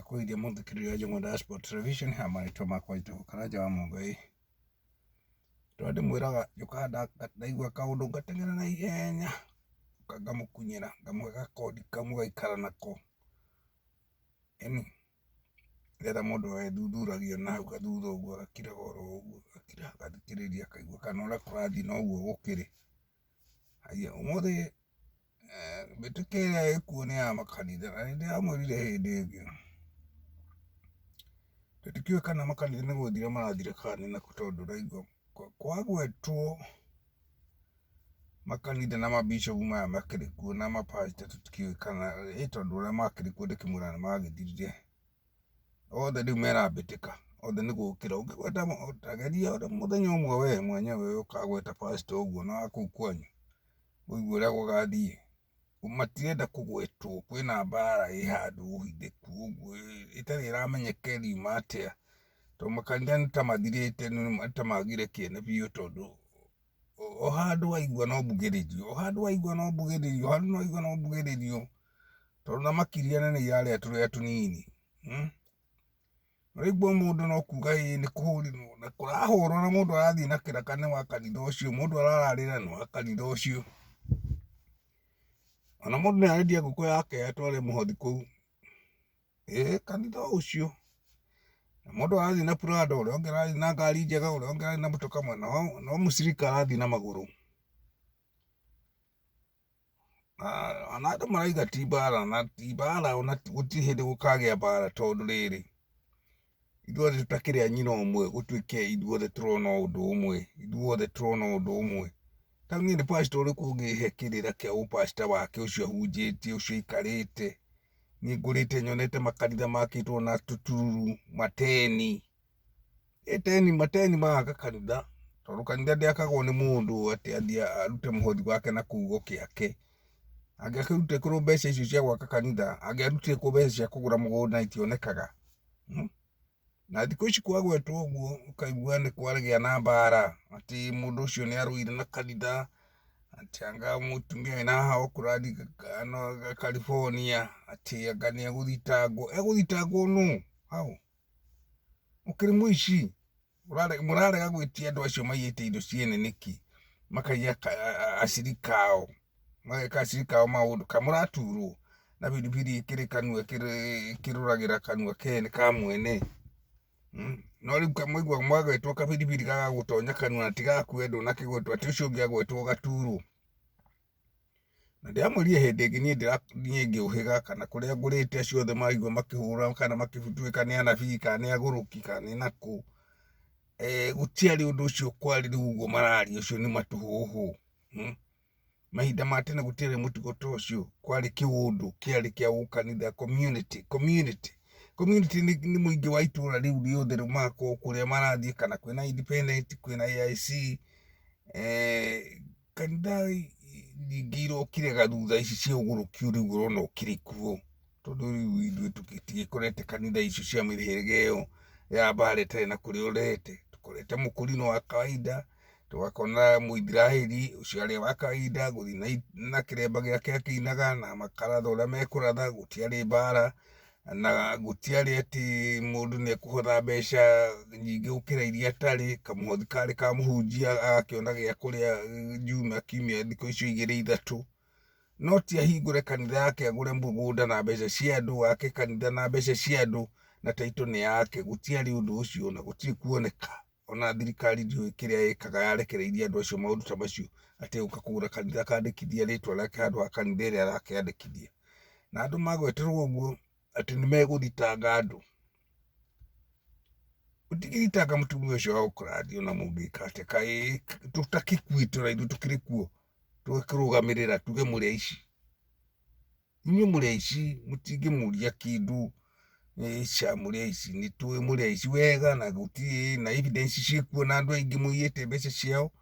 Ndakũgeithia mũthikĩrĩria wa Njũng'wa Diaspora Television, ha marĩtwa makwa njĩtagwo Karanja wa Mũngai. Tondũ ndĩmwĩraga njũkaga ndaigua kaũndũ ngateng'era na ihenya, ngoka ngamũkunyĩra ngamũhe gakodi kau mũgaikara nako. Ĩni, nĩgetha mũndũ ethuthuragia na hau gathutha ũguo agakiraga oro ũguo, agakira agathikĩrĩria akaigua kana ũrĩa kũrathiĩ noguo gũkĩrĩ. Haiya ũmũthĩ mĩtũkĩ ĩrĩa ĩkuo nĩ ya makanitha na nĩ ndĩramwĩrire hĩndĩ ĩngĩ, tũtikĩũĩ kana makanitha nĩ gũthira marathira kana nĩ nakũ tondũ ndĩraigua kwagwetwo makanitha na mabishop maya makĩrĩ kuo na ma pastor tũtikĩũĩ kana ĩ tondũ ũrĩa makĩrĩ kuo ndĩkĩmwĩra nĩ magĩthirire. Othe rĩu mena mbĩtĩka, othe nĩ gũkĩra. Ũngĩgweta ta geria mũthenya ũmwe we mwenyewe ũkagweta pastor ũguo na wa kũu kwanyu, ũigue ũrĩa gũgathiĩ. Matirenda kũgwetwo, kwĩna mbara ĩ handũ hithĩku ũguo ĩtarĩ ĩramenyeka ĩriuma atĩa. Tondũ makanitha nĩ ta mathirĩte, nĩ ta magire kĩene biũ tondũ o handũ waigua no mbugĩrĩrio, o handũ waigua no mbugĩrĩrio, o handũ waigua no mbugĩrĩrio. Tondũ thamaki iria nene irarĩa tũrĩa tũnini. Ũraigua mũndũ no kuga ĩĩ nĩ kũhũrirwo na kũrahũrwo na mũndũ arathiĩ na kĩraka nĩ wa kanitha ũcio, mũndũ arararĩra nĩ wa kanitha ũcio. Ona mũndũ nĩ arendia ngũkũ yake atware mũhothi kũu. Ĩĩ kanitha o ũcio. Na mũndũ arathiĩ na Prado, ũrĩa ũngĩ arathiĩ na ngari njega, ũrĩa ũngĩ arathiĩ na mũtoka mwega, no mũcirika arathiĩ na magũrũ. Ona andũ marauga ti mbara na ti mbara ona gũtirĩ hĩndĩ gũkagĩa mbara tondũ rĩrĩ, ithuothe tũtakĩrĩ a nyina ũmwe gũtuĩke ithuothe tũrona ũndũ ũmwe, ithuothe tũrona ũndũ ũmwe. Ta niĩ nĩ pastor ũrĩkũ ũngĩhe kĩrĩra kĩa ũ pastor wake ũcio ahunjĩtie ũcio aikarĩte. Niĩ ngũrĩte nyonete makanitha makĩtwo na tũtururu, mateni. Ĩteni mateni magaka kanitha, tondũ kanitha ndĩakagwo nĩ mũndũ atĩ athiĩ arute mũhothi wake na kiugo gĩake. Angĩakĩrutire kũ mbeca icio cia gwaka kanitha, angĩarutire kũ mbeca cia kũgũra mũgũnda itionekaga. Na thikũ ici kwagwetwo ũguo ũkaigua nĩ kwagĩa na mbara, atĩ mũndũ ũcio nĩ arũire na kanitha, atĩ anga mũtumia wĩna haha California, atĩ anga nĩ egũthitangwo. Egũthitangwo nũ? How? Ũkĩrĩ mũici? Mũrarega gwĩtia andũ acio maiyĩte indo ciene nĩkĩ? Makaiya acirika ao, mageka acirika ao maũndũ. Kaĩ mũraturwo na biribiri ĩkĩrĩ kanua ĩkĩrũragĩra kanua kene ka mwene? No rĩu mwaigua mwagwetwo kabiribiri gagagũtonya kanua na ti gaku we ndũnakĩgwetwo atĩ ũcio ũngĩ agwetwo ũgaturwo. Na ndĩramwĩrire hĩndĩ ĩngĩ niĩ ndĩra niĩ ngĩũhĩga kana kũrĩa ngũrĩte acio othe maraigua makĩhũra kana makĩbutuĩka nĩ anabii kana nĩ agũrũki kana nĩ nakũ, gũtiarĩ ũndũ ũcio kwarĩ rĩu ũguo mararia ũcio nĩ matũhũhũ. Mahinda ma tene gũtiarĩ mũtugo ta ũcio, kwarĩ kĩũndũ kĩarĩ kĩa ũkanitha community community. Community nĩ mũingĩ wa itũra rĩu rĩothe rĩu magakorwo kũrĩa marathiĩ kana kwĩna independent, kwĩna AIC, Kanitha nyingĩ irokire thutha ici cia ũgũrũki rĩu ũrona ũkĩrĩ kuo, tondũ rĩu ithuĩ tũtigĩkorete kanitha icio cia mĩhĩrĩga ĩyo ya mbara ĩtarĩ na kũrĩa ũrorete. Tũkorete mũkũrinũ wa kawaida, tũgakora mũithirahĩri ũcio arĩ wa kawaida, gũthiĩ na kĩremba gĩake akĩinaga na makaratha ũrĩa mekũratha, gũtiarĩ mbara. Na gũtiarĩ atĩ mũndũ nĩ ekũhotha mbeca nyingĩ gũkĩra iria atarĩ, kamũhothi karĩ ka mũhunjia agakĩona gĩa kũrĩa njuuma, kiumia, thikũ icio igĩrĩ ithatũ. No ti ahingũre kanitha yake agũre mũgũnda na mbeca cia andũ, ake kanitha na mbeca cia andũ na title nĩ yake, gũtiarĩ ũndũ ũcio na gũtirĩ kuoneka. Ona thirikari ndiũĩ kĩrĩa ĩkaga yarekereirie andũ acio maũndũ ta macio atĩ gũka kũgũra kanitha akandĩkithia rĩtwa rĩake handũ ha kanitha ĩrĩa arakĩandĩkithia. Na andũ magweterwo ũguo atĩ nĩ megũthitanga andũ. Mũtingĩthitanga mũtumia ũcio wa gũkũrandio ona mũngĩka atĩa, kaĩ tũtakĩkuĩte ona ithuĩ tũkĩrĩ kuo tũgakĩrũgamĩrĩra tuge mũrĩ aici. Inyuĩ mũrĩ aici mũtingĩmũria kĩndũ ca mũrĩ aici, nĩ tũĩ mũrĩ aici wega na gũtirĩ na evidence ciĩkuo na andũ aingĩ mũiyĩte mbeca ciao,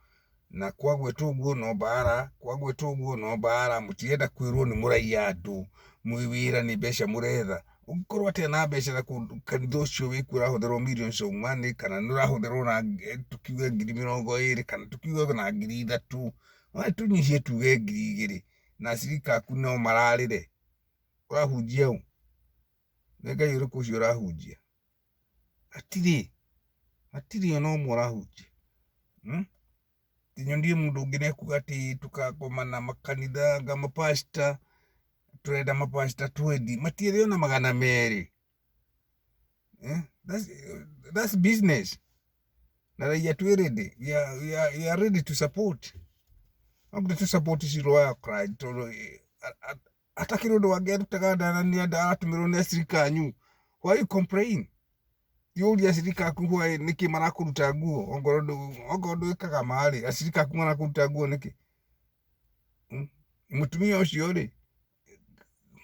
na kwagwetwo ũguo no mbara, kwagwetwo ũguo no mbara, mũtirenda kwĩrwo nĩ mũraiya andũ, mwĩ wĩra nĩ mbeca mũretha. Ũngĩkorwo atĩa na mbeca na kanitha ũcio wĩkuo ũrahũthĩrwo millions of money kana nĩ ũrahũthĩrwo na tũkiuge 20,000 kana tũkiuge na 3,000, tũnyihie tuge 2,000. Na acirika aku no mararĩre, ũrahunjia ũ? Nĩ Ngai ũrĩkũ ũcio ũrahunjia? Hatirĩ, hatirĩ ona ũmwe ũrahunjia. Nyonire mũndũ ũngĩ nĩ ekuga atĩ tũkagomana makanitha anga mapastor, tũrenda mapastor twendi, matiarĩ ona 200. That's business. Na raia twĩ ready, we are ready to support. No nginya tũ support Shirũ wa Clyde tondũ atakĩrĩ ũndũ wangĩ arutaga nda nĩ aratũmĩrwo nĩ acirika anyu. Why you complain? Thiĩ ũrie acirika aku why nĩkĩ marakũruta nguo ongorwo ndwĩkaga ma-rĩ, acirika aku marakũruta nguo nĩkĩ? Mũtumia ũcio rĩ,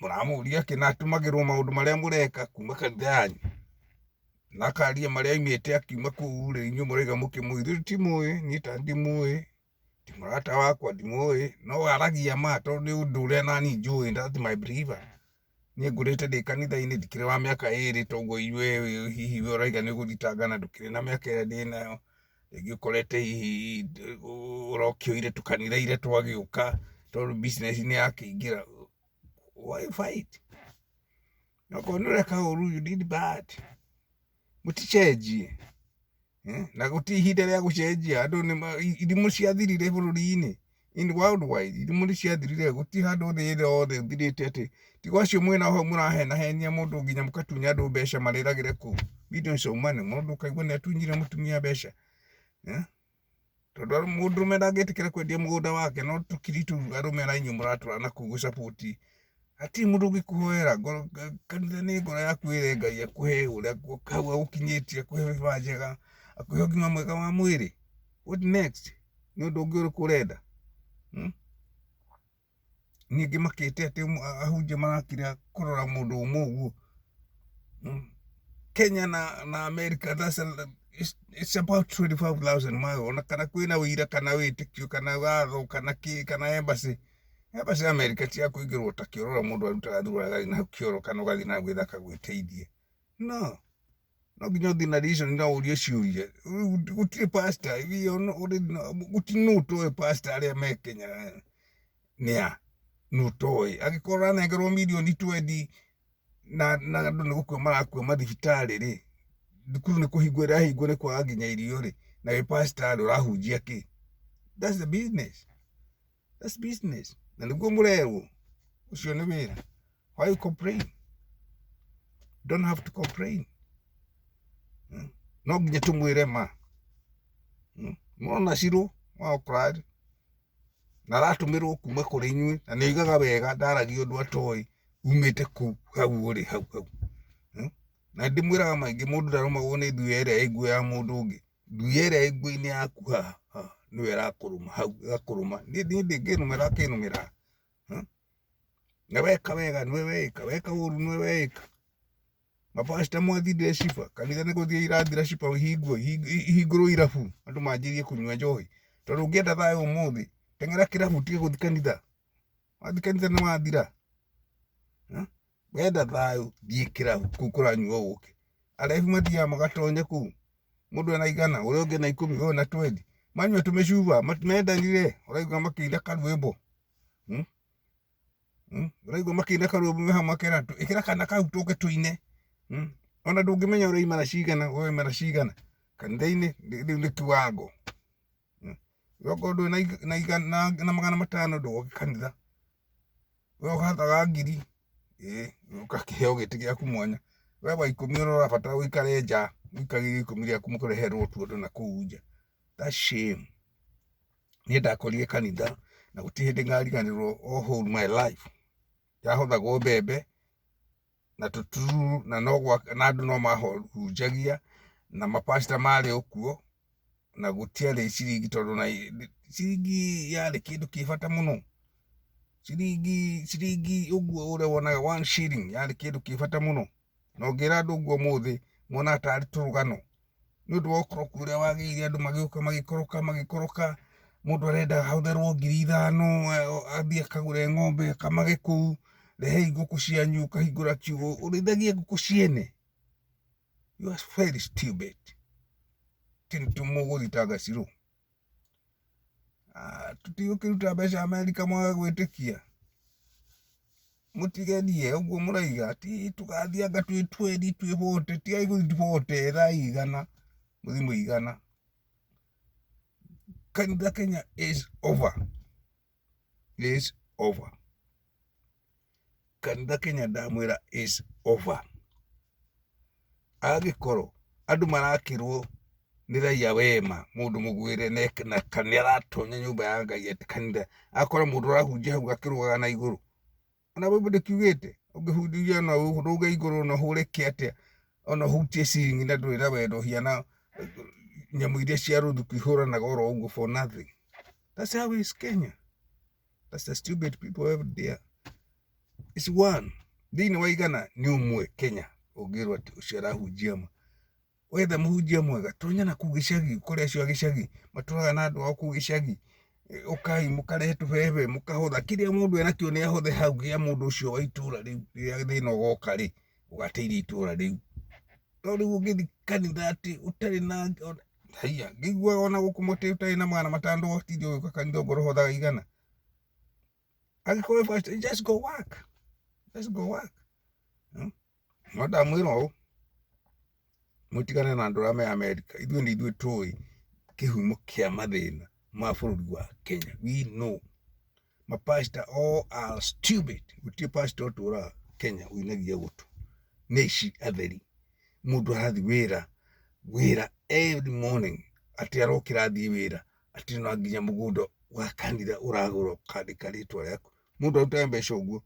mũramũria kĩ na atũmagĩrwo maũndũ marĩa mũreka kuma kanitha yanyu, na akaria marĩa aumĩte akiuma kũu rĩ, inyuĩ mũrauga mũkĩmũĩ, ithuĩ tũtimũĩ, niĩ ta ndimũĩ, ti mũrata wakwa ndimũĩ, no aragia ma tondũ nĩ ũndũ ũrĩa nani njũĩ, that's my believer. Niĩ ngũrĩte ndĩ kanitha-inĩ ndikĩrĩ wa mĩaka ĩrĩ toguo inyuĩ hihi we ũrauga nĩ ũgũthitanga na ndũkĩrĩ na mĩaka ĩrĩa ndĩnayo, rĩngĩ ũkorete hihi ũrokĩoire tũkanitha ira twagĩũka tondũ business nĩ yakĩingĩra, why fight? Okorwo nĩ ũreka ũru you did bad, mũticenjie. Na gũtirĩ ihinda rĩa gũcenjia, andũ nĩ irimũ ciathirire bũrũri-inĩ, in worldwide irimũ nĩ ciathirire, gũtirĩ handũ thĩ ĩno yothe ĩthirĩte atĩ, tiga acio mwĩnao hau mũrahenahenia mũndũ nginya mũgatunya andũ mbeca marĩragĩre kũu, millions of money, mũndũ ũkaigua nĩ atunyire mũtumia mbeca. Tondũ mũndũrũme ndangĩtĩkĩra kwendia mũgũnda wake, no tũkiri tũu arũme na inyuĩ mũratwara na kũu gũ support, hatirĩ mũndũ ũngĩkũhoera, kanitha nĩ ngoro yaku ĩre Ngai akũhe ũrĩa hau agũkinyĩtie, akũhe baba njega, akũhe ũgima mwega wa mwĩrĩ. What next? Nĩ ũndũ ũngĩ ũrĩkũ ũrenda? Niĩ ngĩmakĩte atĩ ahunjia marakira kũrora mũndũ ũmwe ũguo. Kenya na America it's about 25,000 miles, ona kana kwĩna ũira kana wĩtĩkio kana watho kana kĩ kana embassy. Embassy ya America ti ya kũingĩrwo ta kĩoro ũrĩa mũndũ arutaga thurua agathiĩ na hau kĩoro kana ũgathiĩ na hau gĩthaka gwĩteithia. No, no nginya ũthiĩ na reason na ũrie ciũria. Gũtirĩ pastor, gũtirĩ nũ ũtoĩ pastor arĩa me Kenya nĩ a, nũ ũtoĩ. Angĩkorwo ũranengerwo mirioni twendi na andũ nĩ gũkua marakua mathibitarĩ rĩ, thukuru nĩ kũhingwo ĩrahingwo nĩ kwaga nginya irio rĩ, na wĩ pastor rĩ, ũrahunjia kĩ? That's the business. That's business. Na nĩguo mũrerwo, ũcio nĩ wĩra. Why you complain? Don't have to complain. No nginya tũmwĩre ma. Mũrona Shirũ wa Oakland na aratũmĩrwo kuma kũrĩ inyuĩ na nĩ oigaga wega ndaragia ũndũ atoĩ umĩte kũu hau ũrĩ hau hau. Na ndĩmwĩraga maingĩ mũndũ ndarũmagwo nĩ nduya ĩrĩa ĩ nguo ya mũndũ ũngĩ. Nduya ĩrĩa ĩ nguo-inĩ yaku haha nĩyo ĩrakũrũma hau ĩgakũrũma. Niĩ ndĩngĩnũma ĩrakĩnũmĩra. Na weka wega nĩwe weĩka, weka ũru nĩwe weĩka. Mapasta mwathire ciba, kanitha nĩ gũthiĩ irathira ciba ihingwo, ihingũrwo irabu, andũ manjĩrĩrie kũnyua njohi. Tondũ ũngĩenda thayũ ũmũthĩ, teng'era kĩrabu ũtige gũthiĩ kanitha. Wathiĩ kanitha nĩ wathira. Wenda thayũ thiĩ kĩrabu kũu kũranyuo ũkĩ. Arebi mathiaga magatonya kũu, mũndũ ena 100, ũrĩa ũngĩ ena 10, ũyũ ena twendi. Manyua tũmĩcuba, mendanire, ũraigua makĩina karwĩmbo. Ũraigua makĩina karwĩmbo me hamwe makerana ĩkĩra kana kau tũke tũine. Ona ndũngĩmenya ũrĩa imara cigana, ũrĩa imara cigana. Kanitha-inĩ rĩu nĩ kiwango. Okorwo ndũrĩ na 500 ndũgoke kanitha. We ũhathaga ngiri, ũgakĩheo gĩtĩ gĩaku mwanya. We wa 10 ũrĩa ũrabatara ũikare nja, ũikarĩre 10 rĩaku mũkareherwo tuondo na kũu nja. That's shame. Niĩ ndakorire kanitha na gũtirĩ hĩndĩ ngariganĩrwo all whole my life. Yahothagwo mbembe na tũtururu na no na andũ no mahunjagia na mapasta marĩ o kuo na gũtiarĩ ciringi tondũ na ciringi yarĩ kĩndũ kĩ bata mũno. Ciringi ciringi ũguo ũrĩa wonaga one shilling yarĩ kĩndũ kĩ bata mũno. Na ũngĩra andũ ũguo ũmũthĩ monaga tarĩ tũrũgano. Nĩ ũndũ wa ũkoroku ũrĩa wagĩire andũ magĩũka magĩkoroka magĩkoroka, mũndũ arenda ahotherwo 5,000 athiĩ akagũre ng'ombe akamage kũu, rehei ngũkũ cianyu ũkahingũra kiugũ, ũrĩithagie ngũkũ ciene. You are very stupid. Ti mũgũthitanga Shirũ. Tũtigũkĩruta mbeca Amerika mwage gwĩtĩkia. Mũtigerie ũguo mũraiga atĩ tũgathianga twĩ twendi twĩ bote, tigai gũthiĩ bote, ethai igana, mũthiĩ mwĩ igana. Kanitha Kenya is over, is over. Kanitha Kenya ndamwĩra is over. Angĩkorwo andũ marakĩrwo nĩ raiya wema mũndũ mũgwĩre na nĩ aratonya nyũmba ya Ngai atĩ kanitha akora mũndũ ũrahunjia hau akĩrũgaga na igũrũ. Ona Bible ndĩkiugĩte ũngĩhunjia na ũrũge igũrũ na ũhũre kĩ atĩa ona ũhutie ciringi na ndũrĩ na wendo ũhiana nyamũ iria cia rũthuku ihũranaga oro ũguo for nothing. That's how is Kenya. That's the stupid people every day. It's one. Thĩinĩ wa igana nĩ ũmwe Kenya ũngĩrwo atĩ ũcio arahunjia ma. Wetha mũhunjia mwega tonya na kũu gĩcagi kũrĩ acio a gĩcagi matũraga na andũ ao kũu gĩcagi. Ũkai mũkarehe tũbebe mũkahotha kĩrĩa mũndũ enakĩo nĩ ahothe hau kĩa mũndũ ũcio wa itũra rĩu rĩrĩa thĩna ũgoka rĩ ũgateithia itũra rĩu. No rĩu ũngĩthiĩ kanitha atĩ ũtarĩ na haiya ngĩiguaga ona gũkũ mũtĩ ũtarĩ na 500 ndũgatinde ũgĩũka kanitha ongorwo ũhothaga igana. Angĩkorwo pastor, just go work, just go work. No ndamwĩra ũũ, mũtigane na andũ arĩa me Amerika, ithuĩ nĩ ithuĩ tũĩ kĩhumo kĩa mathĩna ma bũrũri wa Kenya. We know mapastor all are stupid. Gũtirĩ pastor ũtũraga Kenya ũinagia gũtũ, nĩ aici atheri. Mũndũ arathiĩ wĩra, wĩra every morning atĩ arokĩra athiĩ wĩra atĩ no nginya mũgũnda wa kanitha ũragũra ũkandĩka rĩtwa rĩaku. Mũndũ arutaga mbeca ũguo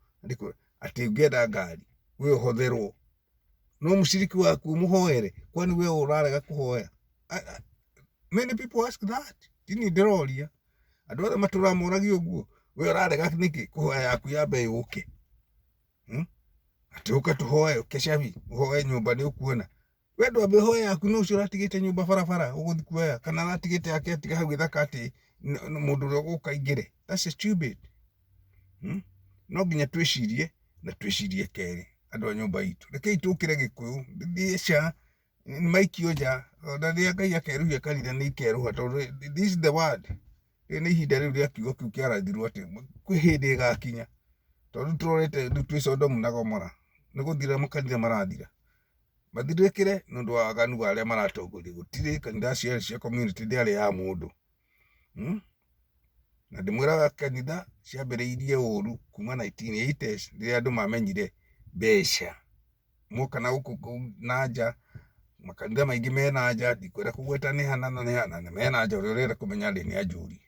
atĩ ũngĩenda ngari we ũhotherwo, no mũciriki waku ũmũhoere, kwani we ũrarega kũhoya? Many people ask that. Ti niĩ ndĩroria, andũ othe matũraga moragia ũguo, we ũrarega nĩkĩ kũhoya yaku yambe yũke? Atĩ ũka tũhoe, ũke cabi ũhoe nyũmba nĩ ũkuona. We ndwambe ũhoe yaku no ũcio ũratigĩte nyũmba barabara ũgũthiĩ kuoya kana aratigĩte yake atiga hau gĩthaka atĩ mũndũ ũrĩa ũgũka aingĩre. That's stupid. No nginya twĩcirie na twĩcirie kerĩ andũ a nyũmba itũ. Rekei tũkĩre Gĩkũyũ, thiĩ ca maikio nja, ona rĩrĩa Ngai akerũhia kanitha nĩ ikerũha tondũ this is the word. Rĩrĩ nĩ ihinda rĩu rĩa kiugo kĩu kĩarathirwo atĩ kwĩ hĩndĩ ĩgakinya tondũ rĩu tũrorete rĩu twĩ Sodomu na Gomora nĩ gũthira makanitha marathira. Mathirĩkĩre nĩ ũndũ wa waganu wa arĩa maratongoria. Gũtirĩ kanitha cia community ndĩarĩ ya mũndũ. Na ndĩmwĩraga kanitha ciambĩrĩirie ũru kuma 1980s rĩrĩa andũ mamenyire mbeca. Moka na gũkũ na nja, makanitha maingĩ me na nja, ndikwenda kũgweta nĩ ha na nĩ ha, na me na nja, ũrĩa ũrenda kũmenya rĩ nĩ anjũrie.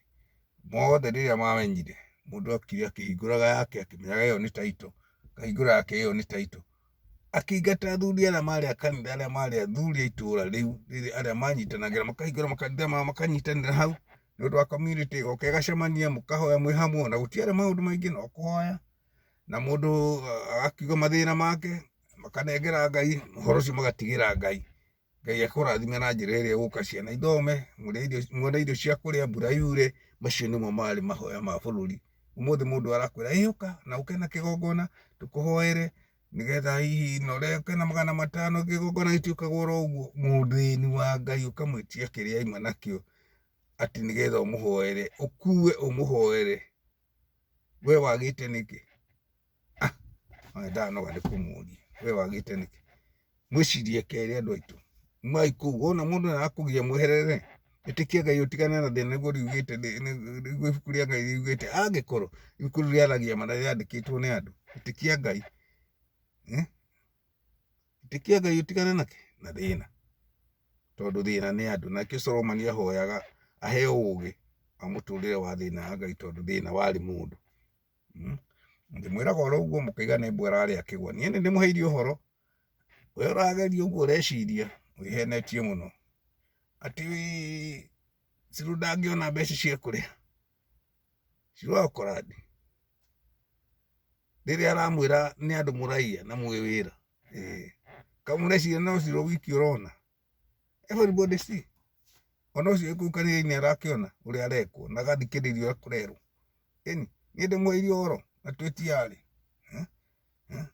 Mothe rĩrĩa mamenyire, mũndũ okire akĩhingũraga yake akĩmenyaga ĩyo nĩ title, akahingũra yake ĩyo nĩ title. Akĩingata athuri arĩa marĩ a kanitha, arĩa marĩ athuri a itũra rĩu, arĩa manyitanagĩra makahingũra makanitha mao makanyitanĩra hau, nĩ ũndũ wa community ĩgoka ĩgacemania mũkahoya mwĩ hamwe, ona gũtiarĩ maũndũ maingĩ no kũhoya, na mũndũ agakiuga mathĩna make, makanengera Ngai, ũhoro ũcio magatigĩra Ngai. Ngai akũrathime na njĩra ĩrĩa ĩgũka ciana ithome, mũrĩe irio, muone irio cia kũrĩa, mbura yure, macio nĩmo marĩ mahoya ma bũrũri. Ũmũthĩ mũndũ arakwĩra ĩ ũka na ũke na kĩgongona tũkũhoere nĩgetha hihi na ũreke na 500 kĩgongona gĩtiũkagwo oro ũguo. Mũthĩni wa Ngai ũkamwĩtia kĩrĩa aima nakĩo atĩ nĩgetha ũmũhoere, ũkue ũmũhoere, we wagĩte nĩkĩ? Ah, ndanoga nĩ kũmũria, we wagĩte nĩkĩ? Mwĩcirie kerĩ andũ aitũ, umai kũu, wona mũndũ nĩ arakũgia mweherere, ĩtĩkia Ngai ũtigane na thĩna nĩguo riugĩte, nĩguo ibuku rĩa Ngai riugĩte, angĩkorwo ibuku rĩu rĩaragia ma na rĩandĩkĩtwo nĩ andũ, ĩtĩkia Ngai, ĩtĩkia Ngai ũtigane nakĩ? Na thĩna, tondũ thĩna nĩ andũ, na nĩkĩo Solomoni ahoyaga aheo ũgĩ wa mũtũrĩre wa thĩna wa Ngai tondũ thĩna warĩ mũndũ. Ndĩmwĩraga oro ũguo mũkaiga nĩ mbwa ĩrarĩa kĩgwa. Niĩ nĩ ndĩmũheire ũhoro, we ũrageria ũguo ũreciria wĩhenetie mũno. Atĩ Ciru ndangĩona mbeca cia kũrĩha. Ciru agũkora ndĩ? Rĩrĩa aramwĩra nĩ andũ mũraiya na mwĩ wĩra. Kaĩ mũreciria no Ciru wiki ũrona? Everybody see. Ona ũcio wĩ kũu kanitha-inĩ arakĩona ũrĩa arekwo na agathikĩrĩria ũrĩa kũrerwo. Ĩni, niĩ ndĩmwĩrire ũhoro na twĩ tayarĩ.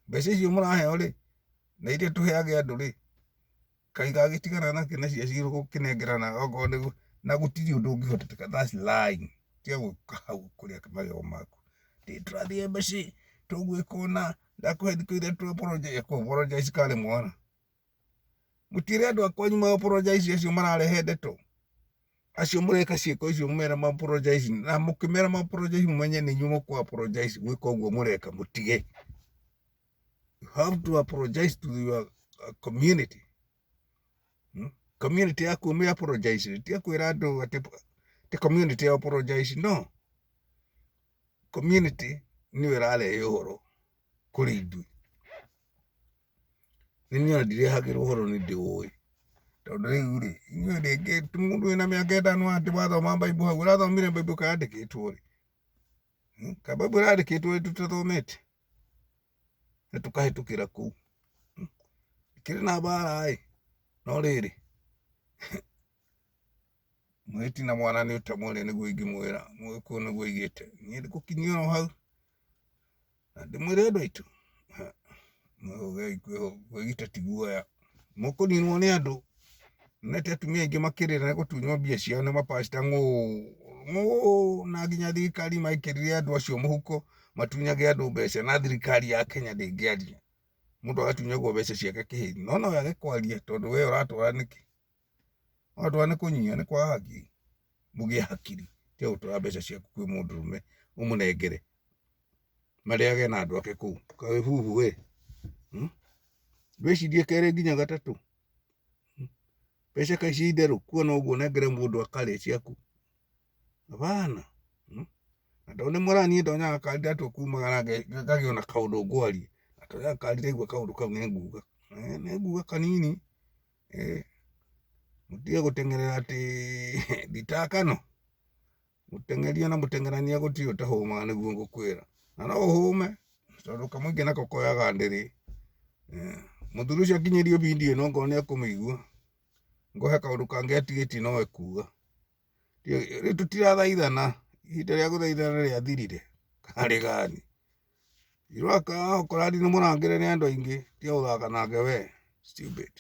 Mbeca icio mũraheo rĩ, na iria tũheage andũ rĩ, kaĩ igagĩtigana nakĩ na cia Ciru gũkĩnengerana okorwo nĩ na gũtirĩ ũndũ ũngĩhoteteka, that's lying. Tiga gũka hau kũrĩa magego maku. Tũrathiĩ embassy, Tũgwĩka ũna, ndakũhe thikũ 3 apologize, kũ apologize karĩ mwana. Mũtiĩre andũ a kwanyu ma apologize acio mararehe ndeto. Acio mũreka ciĩko icio mũmere ma apologize, na mũkĩmera ma apologize mũmenye nĩ inyuĩ mũkũ apologize gwĩka ũguo mũreka mũtige. You have to apologize to your community. Community yaku ũmĩ apologize, tiga kwĩra andũ atĩ ti community ya apologize, no. Community nĩyo ĩrarehe ũhoro kũrĩ ithuĩ. Nĩ niĩ ona ndirehagĩrwo ũhoro nĩ ndĩũĩ. Tondũ rĩu rĩ, inyuĩ rĩngĩ ti mũndũ wĩna mĩaka ĩtano atĩ wathoma Bible hau, ũrathomire Bible kana yandĩkĩtwo rĩ? Kana Bible ĩrandĩkĩtwo rĩ tũtathomete? Na tũkahĩtũkĩra kũu. Kĩrĩ na mbara ĩ, no rĩrĩ, mwĩti na mwana nĩ ũtamũrĩ nĩguo ingĩmwĩra, mũgĩkũyũ nĩguo aigĩte. Niĩ ndĩgũkinyia oro hau, na ndĩmwĩre andũ aitũ, mwĩhũgei kwĩgita ti guoya. Mũkũninwo nĩ andũ, nyonete atumia aingĩ makĩrĩra nĩ gũtunywo mbia ciao nĩ mapastor ng'ũ ng'ũ, na nginya thirikari maikĩrire andũ acio mũhuko matunyage andũ mbeca, na thirikari ya Kenya ndĩngĩaria. Mũndũ agatunyagwo mbeca ciake kĩhĩri, no no yage kwaria tondũ we ũratwara nĩkĩ? Ũratwara nĩ kũnyia, nĩ kwaga hakiri? Mũgĩe hakiri, tiga gũtwara mbeca ciaku kwĩ mũndũrũme ũmũnengere marĩage na andũ ake kũu. Kaĩbubu we, Ndwĩcirie kerĩ nginya gatatũ. Mbeca kaĩ ciĩ itherũ kuona ũguo ũnengere mũndũ akarĩa ciaku. Hapana. Na tondũ nĩ mũraniĩ ndonyaga ngari ndatua kumagara ngagĩa na kaũndũ ngwaria. Na ndonyaga ngari ndaigua kaũndũ kau nĩ nguga. Nĩ nguga kanini. Mũtige gũteng'erera atĩ thitakano. Mũteng'eri ona mũteng'erania gũtirĩ ũtahũmaga nĩguo ngũkwĩra. Na no ũhũme tondũ kamũingĩ nako koyaga ndĩrĩ. Mũthuri ũcio akinyĩrio video ĩno ngorwo nĩ ekũmĩigua, ngohe kaũndũ kangĩ atigĩtie no ekuga. Rĩu tũtirathaithana, ihinda rĩa gũthaithana rĩathirire karĩ gani? Irwaka okorwo nĩ mũrangĩre nĩ andũ aingĩ, tiga gũthaka nake we, stupid.